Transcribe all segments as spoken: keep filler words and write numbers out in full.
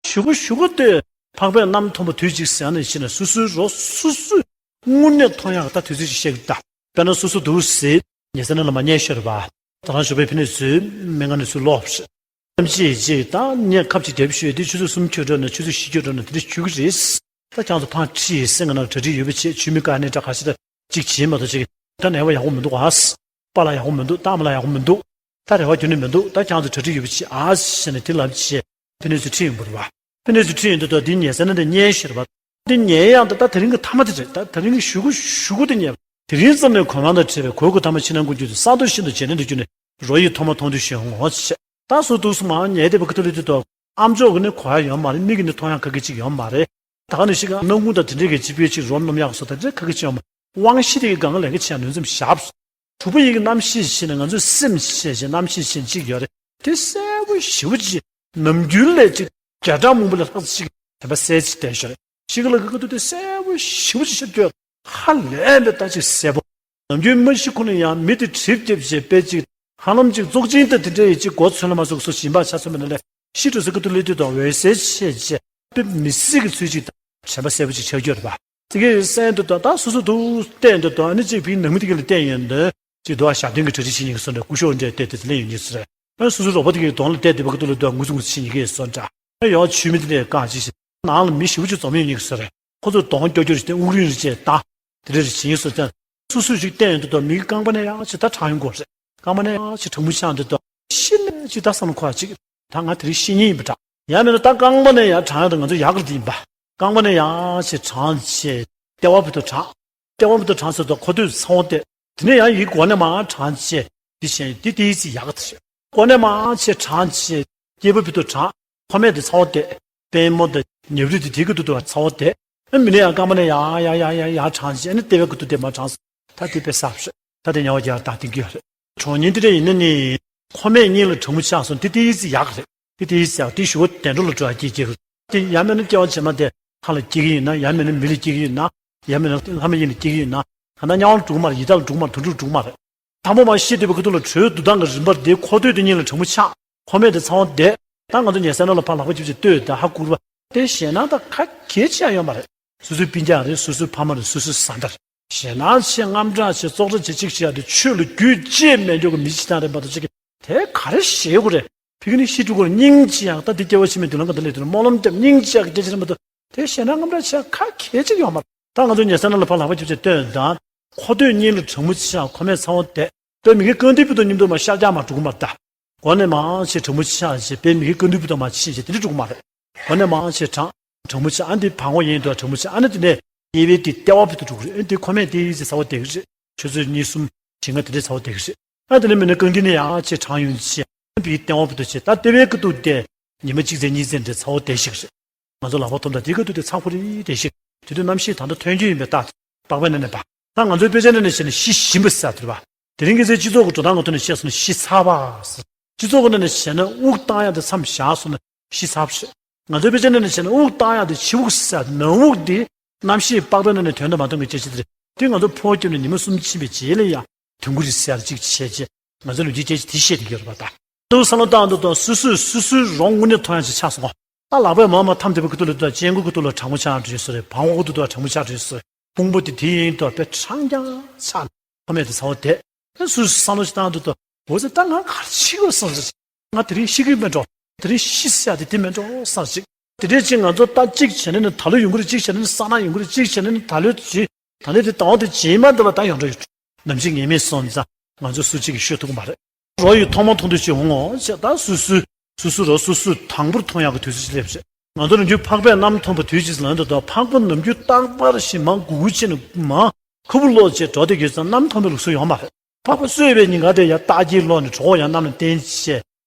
ཞུ་གུ་ཞུ་གུ་དེ་འཕགས་པའི་རྣམ་མཐོང་བ་དུས་གཅིག་ཟེར་ནས་ཕྱིན་ན་སོ་སོའི་རོ་སོ་སོས་དངོས་གནས་མཐོང་ཡག་ད་དུས་ཚོད་ཅིག་བཤད་ཀྱི་ད། དཔེར་ན་སོ་སོ་འདུག་ཟེར་ཉལ་ས་ནང་ལ་མ་ཉལ་ཤོར་བ། ད་རང་ཞོགས་པའི་ཕི་ནས་ཚུར་སྨན་ཁང་ནས་ཚུར་ལོག་ཤི། ཐམས་ཅད་ཅིག་ད་ངས་ཁབ་ཅིག་རྒྱབ་ཤོད་དེ་ཆུ་ཚོད་གསུམ་འཁྱོལ་འགྲོ་ན་ཆུ་ཚོད་བཞི་འཁྱོལ་འགྲོ་ན་དེ་འདྲ་ཞུ་གི་རེད། ད་ཁྱང་ཚོ་ཕང་ཁྲི་ཡི་སེང་གི་ནང་གྲ་སྒྲིག་ཡོད་པ་བྱས་ཆུ་མིག་ཀ་ནས་འདྲ་ག་ཤི་ད་ཅིག་བྱེད་མ་ཐུབ་ཅིག་ད་ནད་པ་ཡག་པོ་མི་འདུག་ཨ། པཱ་ལགས་ཡག་པོ་མི་འདུག་ད་ཨ་མ་ལགས་ཡག་པོ་མི་འདུག་ད་རེ་བ་རྒྱུན་ནས་མི་འདུག་ད་ཁྱང་ཚོ་གྲ་སྒྲིག་ཡོད་པ་བྱས་ཨ་ཟེར་ནས་དེ་ལབ་བྱས་ཕི་ནས་ཚུར་ཁྲིད་ཡོང་དགོས་རེད་བ། ཕི་ནས་ཚུར་ཁྲིད་ཡོང་དུས་ད་འདི་ཉལ་ས་ནས་འདི་ཉལ་ཤི་རེད་བ། འདི་ཉལ་ཡག་ད་ད་དེ་རིང་གི་མཐའ་མ་དེ་རེད། ད་དེ་རིང་གི་ཞུ་གུ་ཞུ་གུ་དེ་ཉལ་བ། དེ་རིང་ཙམ་ནས་གོ་མང་དང་བྲལ་བའི་གོས་གོས་ཐ་མ་ཕྱི་ནང་ཀུན་རྒྱུད་དུ་ས་རྡོ་ཤིན་ཏུ་བྱེད་ནས་འདི་རྒྱུ་ནས་རོ་ཡི་ཐོག་མ་མཐོང་དུས་ཞེས་འོང་ངོ་ཆེ། ད་སུ་འདུག་སུ་མ་ཉལ་བསྡད་པ་ཁ་ཐུག་ལས་དུས་དོ། ཨམ་ཅོག་གི་ནི་གོ་ཡ་ཡོད་མ་རེད། མིག་གི་ནི་མཐོང་ཡ་ཁ་ཁི་ཅིག་ཡོད་མ་རེད། ད་ག་ནི་ཞིག་སྣ་ཁུང་དང་དེ་འདྲས་ཀྱི་ཅི་སྤེལ་ཅིག་རོ་སྣོམ་ཡག་སོ་ད་འདྲས་ཁ་ཁི་ཅིག་ཡོད་མ་རེད། དབང་ཤེས་དེ་གི་སྒང་ལས་ཀ་བྱས་ནུས་ཙམ་ཞབས། དྲུག་པ་ཡི་གི་རྣམ་ཤེས་ཤེས་ནས་ང་ཚོའི་སེམས་ཤེས་ཤེས་རྣམ་ཤེས་ཤེས་ཅིག་ཡོད་རེད། དེ་གསལ་པོ་ཞེ་པོ་ཅིག་ནམ་རྒྱུན་ལས་ཅིག་བརྒྱ་ཕྲག་མང་པོ་ལས་ལྷག་ཅིག་དེ་པ་གསལ་ཅིག་བསྡད་ཤོར་རེད། ཞིག་ལ་གི་ཁ་ཐུག་དེ་གསལ་པོ་ཞེ་པོ་ཅིག་ཤར་གྱི་ཡོད། ཧ་ལས་པའི་ལྟ་ཅིག་གསལ་པོ། ནམ་རྒྱུན་མ་གཞི་ཁོ་ན་ཡང་མི་དེ་གྲིབ་རྒྱབ་བྱས་པས་ཅིག་ཧ་ལམ་ཅིག་བཙོག་ཅིང་དང་དེ་འདྲ་ཡི་ཅིག་མགོ་ཚོས་ལ་མ་སོགས་སུ་ཞིམ་པ་ཆ་ཚང་མེད་ན་ལས་ཤི་འགྲོ་ས་ཁ་ཐུག་ལས་དུས་དང་འོད་གསལ་ཆེ་ཆེ་དཔེ་མི་སྲིད་ཀྱི་ཚུལ་ཅིག་དང་དྲན་པ་གསལ་པོ་ཅིག་ཆགས་ཀྱི་ཡོད་རེད་པ། དེ་གའི་སེམས་དུ་དང་ད་སོ་སོ་དུ་བལྟས་འདུག་དང་ནི་ཅིག་ཕིག་ནང་མི་དེ་ག་ལ་བལྟས་ཡོང་དུས་ཅིག་དུ་བ་ཞབས་བརྟན་གྱི་གྲ་སྒྲིག་བྱེད་ཉེན་གྱི་སོ་འདྲ་སྐུ་ཞབས་འདྲ་བལྟས་དེ་ལེན་ཡོང་ཉེན་སོ་རེད། ཨ་སོ་སོ་རོགས་པ་དེ་གའི་གདོང་ལ་བལྟས་དེ་བ་ག་དུ་ལ་དུ་ངུ་ཚུ་ངུ་ཚུ་བྱེད་ཉེན་གྱི་སོ་འདྲ། ཨ་ཡང་ཆུ་མི་དེ་ལས་བཀག་ཅིག་ཞིག་ནང་ལ་མི་ཞིབ་ཅིག་འཛོམས་ཡོང་ཉེན་གྱི་སོ་རེད། ཁོ་ཚོ་གདོང་སྐྱོ་སྐྱོ་རེ་བལྟས་དབུགས་རིང་རེ་བྱས་ད་དེ་རེ་རེ་བྱེད་ཉེན་སོ་ཅང་། སོ་སོ་ཞིག་བལྟས་ཡོང་དུས་དུ་མིག་རྐང་པ་ནས་ཡང་ཅིག་ད་གྲང་ཡོང་གོ་རེད། རྐང་པ་ནས་ཡང་ཅིག་གྲང་མོ་ཆགས་འདུག་དང་ཤི་ནས་ཅིག་ད་བསམ་ཁོ་ཅིག་ད་ང་དེ་རིང་ཤི་ཉེན་ཡིན་པ་འདྲ། ཡང་མིན་ན་ད་རྐང་པ་ནས་ཡང་གྲང་ཡང་དུ་ང་ཚོ་ཡག་གི་ཡིན་པ། རྐང་པ་ནས་ཡང་ཞེས་གྲང་ཞེས་ལྟེ་བ་བུ་དུ་གྲང་། ལྟེ་བ་བུ་དུ་གྲང་ཟེར་དུ་ཁོ་དུས་ཚ་བོ་སྟེ། དེ་ནས་ཡང་ཡིག་སྒོ་ནས་མར་གྲང་ཞེས་འདི་བཞིན་འདི་དེའི་ཚེ་ཡག་གི་ཞེས། སྒོ་ནས་མར་ཞེས་གྲང་ཞེས་སྐྱེས་བུ་བུ་དུ་གྲང་། ཁོ་མེད་དུ་ཚ་བོ་སྟེ། པད་མོ་དང་ཉེ་རུ་དེ་དེ་གི་དུ་དུ་ཚ་བོ་སྟེ། མི་ནས་ཡང་རྐང་པ་ནས་ཡང་ཡང་ཡང་ཡང་ཡང་གྲང་ཞེས་ནི་ལྟེ་བའི་གི་དུ་དེ་མར་གྲང་ཟེར། ད་དེ་དཔེ་གསར་པ་རེད། ད་དེ་ཉལ་བ་རྒྱག་དང་དེ་གི་ཡོད་རེད། གྲོང་ཉིན་དེ་འདྲ་ཡིན་ན་ནི། ཁོ་མེད་གཉིས་ལ་གྲང་མོ་ཆགས་སོང་དེ་དེའི་ཚེ་ཡག་རེད། དེ་དེའི་ཚེ་ཡག་དེ་ཞུ་བ་དེ་འགྲོ་ལ་འགྲོ་ཡག་སྐྱེ་སྐྱེ་རེད། དེ་ཡང་མིན་ན་སྐྱེ་བ་ཕྱི་མ་དེ་ལྷ་ལ་སྐྱེ་གི་ཡིན་ན་ཡང་མིན་ན་མི་ལ་སྐྱེ་གི་ཡིན་ན་ཡང་མིན་ན་ལྷ་མ་ཡིན་ན་སྐྱེ་གི་ཡིན་ན་ག་ན་དམྱལ་བ་ལ་འགྲོ་གི་མ་རེད། ཡི་དྭགས་ལ་འགྲོ་གི་མ་རེད། དུད་འགྲོ་ལ་འགྲོ་གི་མ་རེད། དང་པོ་མ་ཤི་དུས་པ་ཁུ་ཐུག་ལ་དྲོད་བསྡུ་སྟངས་ཀྱི་རིམ་པར་དེ་ཁོ་ཐོས་དེ་གཉིས་ལ་གྲང་མོ་ཆགས་ཁོ་མེད་དེ་ཚ་བ་བསྡད། ད་ང་ཚོ་ཉལ་ས་ནང་ལ་ཕར་ལག་པ་ཅིབ་ཅིབ་ལྟོས་ད་ཧ་གོ་རུ་བ་དེ་ཞེད་སྣང་ད་ག་གེ་ཆེ་ཡ་ཡོད་མ་རེད། སོ་སོའི་སྤུན་ཀྱག་རེད། སོ་སོའི་ཕ་མ་རེད། སོ་སོའི་བཟའ་ཟླ་རེད། ཞེད་སྣང་ཆེ་དངངས་སྐྲག་ཆེ་བཙོག་ར་ཆེ་གཅིག་བྱས་ཏེ་ཆོས་ལ་རྒྱུས་བཅས་མེད་འཇོག་གི་མི་གཅིག་དང་རེད་མ་གཏོགས་གཅིག་གིས་དེ་ག་རེ་ཞེད་དགོས་རེད། ཕ་གི་ནི་ཤི་འགྲོ་དགོས་རེད། སྙིང་རྗེ་ཡག་ད་འདི་སྐྱེ་བ་ཕྱི་མའི་མདུན་ལམ་ག་འདི་སླེབས་དུས་སྨོན་ལམ་བཏབ་སྙིང་རྗེ་ཡག་གི་སྐད་ཆ་རེད་མ་གཏོགས་དེ་ཞེད་སྣང་དངངས་སྐྲག་ཆེ་ཁ་གེ་གཅིག་ཡོད་མ་རེད། ད་ང་ཚོ་ཉལ་ས་ནང་ལ་ཕར་ལག་པ་ཅིབ་ཅིབ་ལྟོས་དང་ཁོ་ཐོས་གཉིས་ལ་གྲང་མོ་ཆེ་ཁོ་མེད་ཚ་བོ་བསྡད་པས་མི་གི་རྐང་མཐིལ་བུ་དང་མཉམ་དུ་མར་ཤར་རྒྱག་མར་འགྲོ་གི་མ་རེད་ད། སྒོ་ནས་མར་ཆེ་གྲང་མོ་ཆགས་བྱས་པས་མི་གི་རྐང་མཐིལ་བུ་དང་མར་ཕྱིན་བྱས་དེ་འདྲ་འགྲོ་གི་མ་རེད། སྒོ་ནས་མར་ཆེ་གྲང་། གྲང་མོ་ཆགས་ཨ་འདི་བར་ངོ་ཡིན་དུ་གྲང་མོ་ཆགས་ཨ་ནི་དེ་ནས་དབྱེ་བའི་དེ་ལྟེ་བ་བུ་དུ་འགྲོ་གི་རེད། ཨ་འདི་ཁོ་མེད་དེ་ཡིན་ཚེ་ཚ་བོ་བསྡད་གི་རེད། ཆུ་ཚོད་གཉིས་གསུམ་ཞིག་ང་དེ་འདྲའི་ཚ་བོ་བསྡད་གི་རེད། ཨ་དེ་ནས་མི་ནི་རྐང་མཐིལ་ནས་ཡར་ཆེ་གྲང་ཡོང་ཆེ་ཨ་འདི་ལྟེ་བ་བུ་དུ་ཆེ་ད་ལྟེ་བའི་ཁ་ཐུག་དེ་ཉི་མ་གཅིག་ཚེ་གཉིས་ཚེ་འདྲའི་ཚ་བོ་བསྡད་ཤིག་རེད། ང་ཚོ་ལག་པ་ཐོམ་དང་དེ་ག་དུས་དེ་ཚ་ཁོ་རེ་དེ་ཞིག་དེ་དུས་གནམ་གཤིས་ད་ལྟ་ཐོན་རྒྱུ་ཡིན་པའི་རྟགས་པགས་པའི་ནང་ནས་པ། ད་ང་ཚོའི་དཔེ་ཆ་ནང་ནས་བཤད་ན་ཤི་ཞིམ་པ་ཟེར་དེ་རེད་པ། དེ་རིང་གི་ཚེ་སྤྱི་ཚོགས་ཀྱི་འགྲོ་སྟངས་ངོ་ཐོག་ནས་བཤད་སོང་ན་ཤི་ཚ་བ་ཟེར། སྤྱི་ཚོགས་ཀྱི་ནང་ནས་བཤད་ན་དབུགས་བཏང་ཡག་དེ་མཚམས་བཞག་སོང་ན་ཤི་ཚ་བ་ཟེར། ང་ཚོའི་དཔེ་ཆ་ནང་ནས་བཤད་ན་དབུགས་བཏང་ཡག་དེ་ཕྱི་དབུགས་ཟེར་ནང་དབུགས་དེ་གནམ་གཤིས་པགས་པའི་ནང་ནས་ཐོན་དང་མ་ཐོན་གྱི་སྐད་ཆ་དེ་རེད། དེ་ང་ཚོ་ཕོ་སྐྱབས་ནས་ཉི་མ་གསུམ་ཕྱིན་པའི་རྗེས་ལ་ཡང་དུང་དཀར་རེད་ཟེར་ཅིག་བྱས་རྗེས་ང་ཚོ་ལོ་རྒྱུས་སྐད་ཆ་དེ་བཤད་བསྡད་ཀྱི་ཡོད་རེད་པ་ད། དུ་བསམ་བློ་བཏང་འདུག་དང་སོ་སོས་སོ་སོའི་རོ་དངོས་གནས་མཐོང་ཡག་ཅིག་ཆགས་སོང་ངོ་། ད་ལག་པས་མར་མར་འཐམས་བསྡད་པའི་ཁ་ཐུག་ལ་དུ་དང་སྤྱན་སྔ་ཁ་ཐུག་ལ་གྲང་མོ་ཆགས་འགྲོ་ཡོད་ས་རེད། བྲང་ཁོག་ཁ་ཐུག་དུ་གྲང་མོ་ཆགས་འགྲོ་ཡོད་ས་རེད། དཔུང་པ་དེ་དེ་ཡིན་དུ་དཔེ་གྲང་རྐྱང་ཆགས་ནས་ཁོ་མེད་དུ་ཚ་བོ་དེ། ཨ་སོ་སོས་བསམ་བློ་ཞིག་བཏང་འདུག་དང་འོ་ཙི་ད་ང་ག་རེ་བྱེད་དགོས་བསམ་ཟེར། ང་དེ་རིང་ཤི་གི་མེད་འགྲོ། དེ་རིང་ཤི་ཟེར་ཡག་དེ་དེ་མེད་འགྲོ་བསམ་ཞིག་དེ་འདྲས་ཅིག་ང་ཚོ་ད་གཅིག་བྱས་ན་ནི་ད་ལོ་ཡོང་གི་རེད། གཅིག་བྱས་ན་ནི་ས་ན་ཡོང་གི་རེད། གཅིག་བྱས་ན་ནི་ད་ལོ་ཇི་ད་ལོ་དེ་ལྟ་བ་དེ་ཇི་མ་འདྲ་བ་ད་ཡོང་འགྲོ་ཡོད། ནམ་ཞིག་ངེས་མེད་སོང་ཙང་ང་ཚོ་སུ་གཅིག་གིས་ཤོད་ཐུབ་ཀྱི་མ་རེད། རོ་ཡི་ཐོག་མ་མཐོང་དུས་ཅིག་འོང་ངོ་ཅེས་ད་སུ་སུ་སུ་སུ་རོ་སུ་སུ་དང་པོར་མཐོང་ཡག་གི་དུས་ཚོད་ཅིག་སླེབས་རེད། ང་ཚོ་ནམ་རྒྱུན་འཕགས་པའི་རྣམ་མཐོང་བ་དུས་གཅིག་ལ་འདོད་དོ་འཕགས་པ་ནམ་རྒྱུན་རྟག་པར་ཞིག་མང་དགུ་དགུ་ཕྱིན་ནས་མང་ཁུ་བུ་ལོག་བྱས་འགྲོ་བསྡད་ཡོད་ཙང་རྣམ་མཐོང་བའི་ལུགས་སྲོལ་ཡོད་མ་རེད། འཕགས་པ་གསོས་པའི་ཉིན་ག་དེ་ཡང་རྟགས་ཀྱི་ལོག་ནས་གྲོགས་ཡང་གནམ་ལ་བསྟན་བྱས།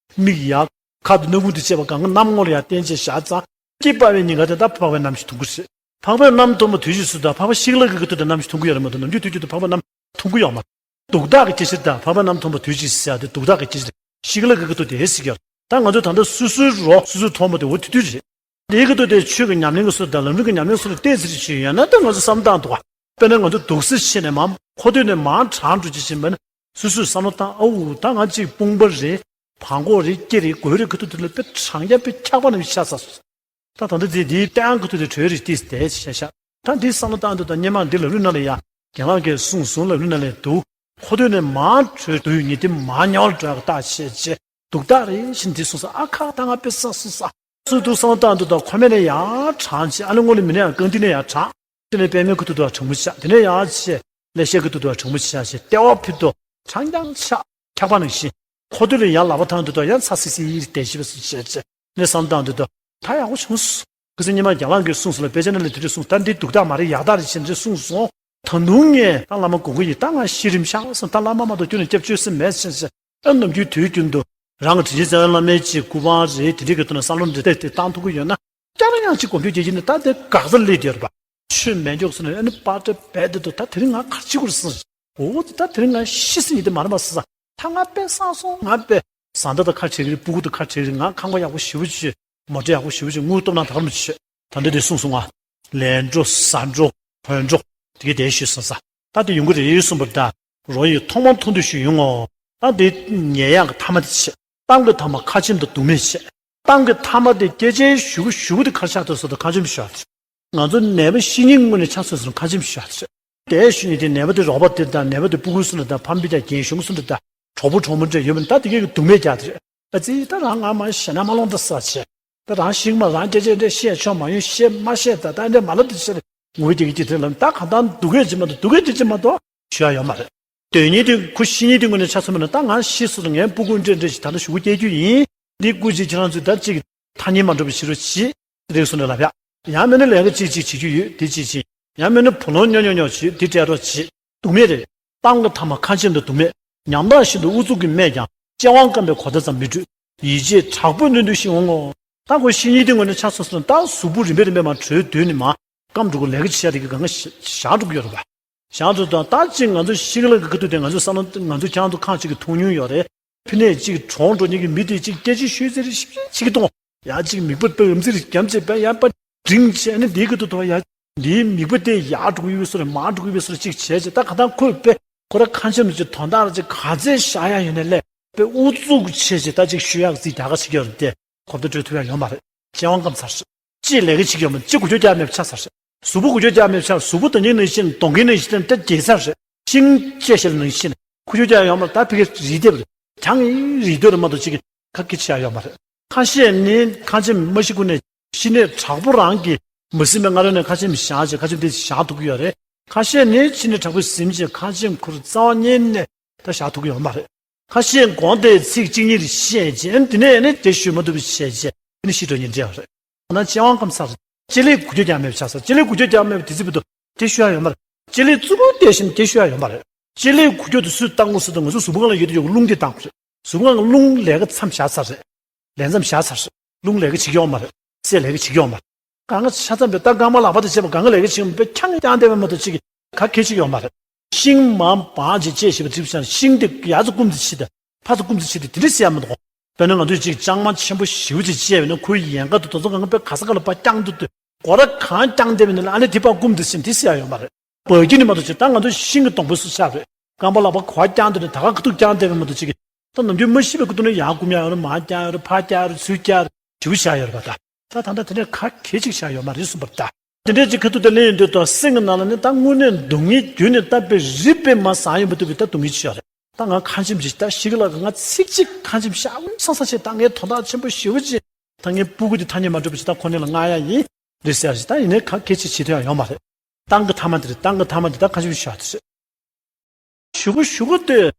མིག་ཡར་ཁ་དུ་སྣ་ཁུང་དུ་བྱས་པ་གང་ག་གནམ་ངོ་ལ་ཡང་བསྟན་བྱས་བཞག་ཙང་སྐྱེས་པ་བའི་ཉིན་ག་དེ་ད་འཕགས་པའི་རྣམ་ཤེས་མཐོང་གི་རེད། འཕགས་པའི་རྣམ་མཐོང་བ་དུས་གཅིག་སུ་དང་འཕགས་པ་ཤི་ལ་གི་གི་དུས་དང་རྣམ་ཤེས་མཐོང་གི་ཡོད་རེད་མ་གཏོགས་ནམ་རྒྱུན་དུས་རྒྱུན་དུ་འཕགས་པའི་རྣམ་མཐོང་གི་ཡོད་མ་རེད། སྡུག་ཐག་གི་སྐད་ཆ་དང་འཕགས་པའི་རྣམ་མཐོང་བ་དུས་གཅིག་ཟེར་ཡག་དེ་སྡུག་ཐག་གི་སྐད་ཆ་རེད། ཤི་ལ་གི་གི་དུས་དེ་ཟེར་གི་ཡོད། ད་ང་ཚོ་ད་ལྟ་སོ་སོའི་རོ་སོ་སོའི་ཐོག་མ་དེ་འོ་དེ་དུས་རེད། དེའི་གི་དུས་དེ་ཆོས་ཀྱི་ཉམས་ལེན་གི་སོ་དང་ལམ་རིམ་གི་ཉམས་ལེན་སོ་ལ་བལྟས་ཟེར་ཞུས་ཡོད་ན་ད་ང་ཚོ་བསམ་སྟངས་འདུག་ག་དཔེར་ན་ང་ཚོ་སྡུག་ས་ཕྱིན་ནས་མར་ཁོ་དུས་ནས་མར་གྲང་འགྲོ་ཅི་ཕྱིན་མིན་སོ་སོས་བསམ་བློ་བཏང་ཨའུ་ད་ང་གཅིག་དཔུང་པ་རེད། བྲང་ཁོག་རེད། སྐེ་རེད། གོས་རེད། གི་དུས་དེ་ལ་དཔེ་གྲང་རྐྱང་དཔེ་འཁྱག་པ་ནང་བཞིན་ཤ་ཟ་སོང་། ད་ད་ལྟ་དེ་འདིའི་སྟེང་གི་ཐུག་དེ་བྲོས་རེ་ཏིས་དེ་བྱས་ཤག་ད་འདི་བསམ་བློ་བཏང་དུས་ད་སྙེ་མ་འདི་ལ་ལུས་ན་ལ་ཡ་རྒན་ལགས་ཀྱིས་གསུངས་སོང་ལ་ལུས་ན་ལས་འདུག་ཁོ་ཐོས་ནས་མ་བྲོས་དུས་ཉི་ཏི་མ་ཉལ་བར་འགྲོ་ཡག་ལྟ་བྱས་རྗེས་སྡུག་ཐག་རེ་བཞིན་འདི་གསུངས་ས་ཨ་ཁ་ད་ང་དཔེ་བསགས་སོང་ས་སུ་འདུག་བསམ་བློ་བཏང་དུས་ད་ཁོ་མེད་ནས་ཡར་དྲངས་བྱས་ཨ་ལེ་སྔོན་ལ་མི་ནས་ཡང་རྐང་མཐིལ་ནས་ཡར་དྲངས། དེ་ནས་པད་མའི་ཁུ་ཐུག་ཏུ་དྲང་མོ་ཆགས། དེ་ནས་ཡར་བྱས་ཀླད་ཤེལ་ཁུ་ཐུག་ཏུ་དྲང་མོ་ཆགས་བྱས་ལྟེ་བ་ཕུད་དུ་དྲང་རྐྱང་ཆགས། འཁྱག་པ་ནང་བཞིན། ཁོ་ཐོས་ལ་ཡར་ལག་པ་ཐང་དུ་དུ་ཡང་ཚ་སི་སི་ཡིར་དེ་ཞིབ་སུ་བྱས་བྱས་ནས་བསམ་བཏང་དུ་དུ་ད་ཡག་པོ་བྱུང་སོང་། ཁུ་སིམ་ཉི་མ་རྒྱ་ལགས་ཀྱིས་གསུངས་སོང་ལ་དཔེ་ཆ་ནང་ལ་དེ་འདྲས་གསུངས། ད་འདི་སྡུག་ཐག་མ་རེད། ཡག་ཐག་རེད་ཟེར་འདྲས་གསུངས་སོང་། ད་དུང་ངས་ད་བླ་མ་དགོངས་ཀྱི་ཡིན། ད་ང་ཤི་རིམ་ཤག་སོང་། ད་བླ་མ་མ་གཏོགས་ཁྱོད་ནས་སྐྱབས་བཅོལ་ས་མེད་ཟེར་ཟེར། ཨ་ནམ་རྒྱུན་དུས་རྒྱུན་དུ་རང་གི་དྲིན་ཅན་རྩ་བའི་བླ་མའི་ཅིག་སྐུ་པར་རེད་དེ་འདྲས་ཀྱི་ཐོག་ནས་བསམ་བློ་འདྲ་དེ་དེ་བཏང་ཐུབ་ཀྱི་ཡོད་ན། བསྐྱར་ཡང་གཅིག་དགོངས་རྒྱུ་རྒྱལ་ཁྱིམ་ནས་ད་དེ་འགག་རྩ་སླེབས་བསྡད་ཡོད་རེད་པ། ཆོས་མེད་མགྱོགས་སུ་ནས་ཨ་ནི་པར་སྐྲ་རྦད་དེ་འདུག་ད་དེ་རིང་ང་གར་ཅི་དགོས་སོང་། འོ་ད་དེ་རིང་ང་ཤི་སྲིད་ཡིན་དེ་མ་རེད་པ་ཟེར། ད་ང་དཔེ་བསགས་སོང་། ང་དཔེ་བཟའ་ཟླ་དང་ཁ་བྲལ་གི་རེད། སྤུ་གུ་དང་ཁ་བྲལ་གི་རེད། ང་ཁང་པ་ཡག་པོ་ཞེ་པོ་ཅིག་མོ་ཊ་ཡག་པོ་ཞེ་པོ་ཅིག་དངུལ་སྟོབས་ན་དར་མོ་ཆེ། ད་འདི་དེ་གསུངས་སོང་ང་། ལས་འགྲོ་བཟའ་འགྲོ་གོན་འགྲོ་དེ་གའི་དེ་ཞུས་སོང་ས། ད་དེ་ཡོང་གི་རེད་གསུངས་པ་རེད། ད་རོ་ཡི་ཐོག་མར་མཐོང་དུས་ཞུ་ཡོང་ངོ་། ད་དེ་ཉལ་ཡག་གི་ཐ་མ་དེ་བྱས། གཏམ་གྱི་ཐ་མ་ཁ་ཆེམས་དང་སྡུག་མེད་བྱས། གཏམ་གྱི་ཐ་མ་དེ་སྐད་ཆའི་ཞུ་གུ་ཞུ་གུ་དེ་ཁར་ཆགས་ཐུབ་སོང་། ད་ཁ་ཆེམས་ཞུ་ཡག་དེ། ང་ཚོ་ནད་པ་ཤི་ཉིན་སྔོན་ནས་ཆ་མཚོན་སོང་ཁ་ཆེམས་ཞུ་ཡག་དེ་རེད། དེ་ཞུ་ཉིན་དེ་ནད་པ་དེ་རོགས་པ་དེ་དང་ནད་པ་དེ་སྤུ་གུ་སུ་འདྲ་དང་ཕ་མ་སྤུན་ཀྱག་རྒན་གཞོན་སུ་འདྲ་དང་གྲོགས་པོ་གྲོགས་མོ་འདྲ་ཡོད་མིན་ད་དེ་གའི་གི་སྡུག་མེད་རྒྱག་དེ་རེད། ཨ་ཙི་ད་རང་ང་མ་ཤེས་ན་མ་ལོང་ད་ཟ་བྱས། ད་རང་ཤིང་མ་རང་སྐད་ཆ་འདྲ་བཤད་ཆོག་མ་ཡོང་བཤད་མ་བཤད་ད་ད་འདྲ་མ་ལབ་དེ་བཤད་རེད། ངུ་དེ་གི་ཅི་དེ་ལབ་ད་གང་ལྟར་སྡུག་གས་ཅི་མ་གཏོགས་སྡུག་གས་དེ་ཅི་མ་གཏོགས་ཞུ་ཡག་ཡོད་མ་རེད། དོན་སྙིང་དེ་ཁོ་ཤི་ཉིན་དེ་ངོས་ནས་ཆ་མཚོན་པ་ན་ད་ང་ཤི་སོང་ངའི་སྤུ་གུ་འདྲ་འདྲ་ཞིག་ད་ལྟ་ཞུ་གུ་སྐྱེ་རྒྱུ་ཡིན། འདི་སྐུ་མཁྱེན་ཁྱེད་རང་ཚོས་ད་ཅིག་ཐ་སྙད་མ་འགྲོ་བ་ཞིག་རོགས་གྱིས། རེག་སོང་ནས་ལབ་ཡག་ཡང་མིན་ན་ལས་ཀ་ཅིག་ཅིག་བྱེད་རྒྱུ་ཡོད་དེ་ཅིག་ཅིག་ཡང་མིན་ན་བུ་ལོན་ཉོ་ཉོ་ཉོ་བྱེད་དེ་སྤྲད་རོགས་གྱིས། སྡུག་མེད་རེད། གཏམ་གྱི་ཐ་མ་ཁ་ཆེམས་དང་སྡུག་མེད། ཉམ་ཐག་བཞིན་དུ་ཨུ་ཚུགས་ཀྱིས་སྨྲས་ཀྱང་། སྐྱེ་དབང་སྐམ་པའི་གོ་བརྡ་ཙམ་མི་འཕྲོད། ཡིད་ཆེས་དྲག་པོས་གནོན་དུ་ཤི་འོང་ངོ་། ད་ཁོ་ཤི་ཉིན་དེ་ངོས་ནས་ཆ་མཚོན་སོང་ད་གཟུགས་པོ་རིམ་པས་རིམ་པས་མར་བྲོས་སྡོད་ནས་མར་སྐམ་འགྲོ་གི་ལས་ཀ་བྱེད་ཡག་དེ་གི་གང་ག་བཞག་འགྲོ་གི་ཡོད་རེད་པ། བཞག་འགྲོ་དང་ད་ཅིག་ང་ཚོ་ཤི་གི་ལ་གི་ཁ་ཐུག་དེ་ང་ཚོ་བསམ་བློ་ང་ཚོ་ཁྱེད་རང་ཚོ་ཁ་ཅིག་གི་མཐོང་མྱོང་ཡོད་རེད། ཕི་ནས་ཅིག་གྲོངས་འགྲོ་མཁན་གྱི་མི་དེ་ཅིག་སྐད་ཆ་ཤོད་ཚེ་རེ་ཞིག་ཅིག་གཏོང་། ཡ་ཅིག་མིག་པ་དཔེ་འམ་ཚིག་རེ་རྒྱམ་བྱས་པས་ཡ་པ་འབྲིང་བྱས་ནས་འདིའི་གི་ཐུག་ཐུག་ཡ། འདིའི་མིག་པ་དེ་ཡར་འགྲོ་གི་ཡོད་པའི་བཟོ་རེད་མར་འགྲོ་གི་ཡོད་པའི་བཟོ་རེ་ཅིག་བྱས་ཅིག་ད་ག་ད་ཁོས་དཔེ་ཁོ་ར་ཁ་ཆེམས་ཅིག་དོན་དག་ར་ཅིག་ག་ཚད་བཞག་ཡ་ཡོད་ནས་ལས་དཔེ་ཨུ་ཚུགས་བྱས་ཅིག་ད་ཅིག་ཤོད་ཡག་ཅིག་རྒྱ་གར་ཞིག་ཡོད་རེད་དེ། གོ་བརྡ་སྤྲོད་ཐུབ་ཡ་ཡོད་མ་རེད། སྐྱེ་དབང་སྐམ་ཚར་རེད། ཅིག་ལས་ཀ་བྱེད་ཀྱི་ཡོད་མ་རེད། ཅིག་འགུལ་སྐྱོད་རྒྱག་མེད་པ་ཆགས་ཚར་རེད། གཟུགས་པོ་འགུལ་སྐྱོད་རྒྱག་མེད་པ་ཆགས། གཟུགས་པོ་དང་ཉིན་ནང་བཞིན་གདོང་གི་ནང་བཞིན་ད་རྒྱས་ཚར་རེད། ཤིང་བཅད་ཤེལ་ནང་བཞིན་འགུལ་སྐྱོད་རྒྱག་ཡོད་མ་རེད། ད་ཕ་གི་རི་ལྡེབས་རེད། གྱང་གི་རི་ལྡེབས་རེད་མ་གཏོགས་ཅིག་གི་ཁ་སྐད་ཆ་ཡ་ཡོད་མ་རེད། ཁ་ཤས་ནི་ཁ་ཆེམས་མ་ཤི་གོང་ནས་ཤི་ནས་དྲག་པོ་རང་གི་མ་ཟིན་པའི་སྔ་རོལ་ནས་ཁ་ཆེམས་བཞག་བྱས་ཁ་ཆེམས་དེ་བཞག་ཐུབ་ཀྱི་ཡོད་རེད། ཁ་ཤས་ནི་ཤི་ནས་དྲག་པོ་ཟིན་བྱས་ཁ་ཆེམས་ཁུར་རྩ་བ་ཉིད་ནས་ད་བཞག་ཐུབ་ཀྱི་ཡོད་མ་རེད། ཁ་ཤས་དགོངས་ཏེ་ཚིག་གཅིག་གཉིས་རེ་བཤད་རྗེས་དེ་ནས་ནི་དེ་ཞུ་མ་ཐུབ་པ་བྱས་རྗེས་དེ་ནི་ཤི་འགྲོ་མཁན་འདྲ་བ་རེད། ད་ལྟ་སྐྱེ་དབང་སྐམ་ཚར། ལྕེ་ལེ་འགུལ་སྐྱོད་རྒྱག་མེད་པ་ཆགས་ཚར། ལྕེ་ལེ་འགུལ་སྐྱོད་རྒྱག་མེད་པ་དེ་ཚིག་བར་དུ་དེ་ཤོད་ཡ་ཡོད་མ་རེད། ལྕེ་ལེ་རྩུབ་པོ་དེ་བཞིན་དེ་ཤོད་ཡ་ཡོད་མ་རེད། ལྕེ་ལེ་འགུལ་སྐྱོད་དེ་སུས་བཏང་དགོས་སུ་དང་ང་ཚོ་གཟུགས་པོ་སྒང་ལ་ཡོད་དུས་ཡོད་རླུང་དེ་བཏང་དགོས་རེད། གཟུགས་པོ་སྒང་གི་རླུང་ལས་ཀ་མཚམས་བཞག་ཚར་རེད། ལས་མཚམས་བཞག་ཚར་རེད། རླུང་ལས་ཀ་བྱེད་ཀྱི་ཡོད་མ་རེད། སེམས་ལས་ཀ་བྱེད་ཀྱི་ཡོད་མ་རེད། གང་ག་ཆ་ཚང་པའི་ད་རྐང་པ་ལག་པ་དང་བཅས་པ་གང་ག་ལས་ཀ་བྱེད་ཀྱི་ཡོད་མ་རེད། ཁྱང་རྐྱང་བསྡད་པ་མ་གཏོགས་ཅིག་ག་གེ་ཅིག་ཡོད་མ་རེད། ཤིང་མར་སྦངས་བྱས་བཅད་ཤེས་པ་གྲིབ་ཤང་ཤིང་དེ་ཡར་ཚུར་བསྐུམ་དུ་ཕྱིན་ཏེ་ཕར་ཚུར་བསྐུམ་དུ་ཕྱིན་ཏེ་དེ་འདྲ་ཟེར་ཡ་མི་འདུག་དཔེར་ན་ང་ཚོས་ཅིག་ལྕང་མ་ཆེན་པོ་ཞེ་པོ་ཅིག་བཅད་པ་ཡིན་ན་ཁོའི་ཡལ་ག་དང་དེ་ཚོ་གང་ག་དཔེ་ག་ས་ག་ལ་ཕར་རྐྱང་དུ་སྡོད། སྒོ་ར་གང་རྐྱང་བསྡད་པ་ཡིན་ན་ཨ་ནི་དེ་ཕར་བསྐུམ་དུ་ཕྱིན་དེ་ཟེར་ཡ་ཡོད་མ་རེད། འབག་གི་ནི་མ་གཏོགས་ཅིག་ད་ང་ཚོ་ཤིང་གི་སྡོང་པོ་སུ་ཆགས་རེད། རྐང་པ་ལག་པ་ག་པར་རྐྱང་དུ་ནི་ད་ག་ག་ཐུག་རྐྱང་བསྡད་པ་མ་གཏོགས་ཅིག་ད་ནམ་རྒྱུན་མ་ཤི་བའི་སྐུ་དུ་ནི་ཡར་བསྐུམ་ཡ་ཡོད་རེད། མར་རྐྱང་ཡོད་རེད། ཕར་རྐྱང་ཡོད་རེད། ཚུར་རྐྱང་ཡོད་རེད། བྱིའུ་བྱ་ཡོད་རེད་པ་ད། ད་ད་ལྟ་དེ་འདྲའི་ག་གེ་ཅིག་བྱ་ཡོད་མ་རེད་གསུངས་པ་རེད་ད། དེ་འདྲའི་ཅིག་ཁ་ཐུག་དེ་ལེན་ཡོང་དུས་ད་སེམས་ཀྱི་ནང་ལ་ནི་ད་དངོས་གནས་སྡུག་བསྔལ་རྒྱུན་ནས་ད་དཔེ་རི་དཔེ་མ་ཟ་ཡོང་པ་ཐུབ་པའི་ད་སྡུག་བསྔལ་ཅིག་ཡོད་རེད། ད་ང་ཁ་ཆེམས་ཅིག་ད་ཤི་གི་ལ་ང་ཚིག་གཅིག་ཁ་ཆེམས་བཞག་སང་སང་བྱས་ད་ངའི་དོན་དག་ཆེན་པོ་ཞེ་པོ་ཅིག་ད་ངའི་སྤུ་གུ་དེ་ཐ་སྙད་མ་གྲུབ་པ་ཅིག་ད་ཁོ་ནས་ལ་མངགས་ཡ་ཡིན་རེད་ཟེར་ཡ་ཅིག་ད་ཡིན་ནའི་ག་གེ་ཅིག་བྱེད་ཐུབ་ཡ་ཡོད་མ་རེད། གཏམ་གྱི་ཐ་མ་དེ་རེད། གཏམ་གྱི་ཐ་མ་དེ་ད་ཁ་ཆེམས་བཞག་དེ་རེད། གཞུག་གུ་གཞུག་གུ་དེ་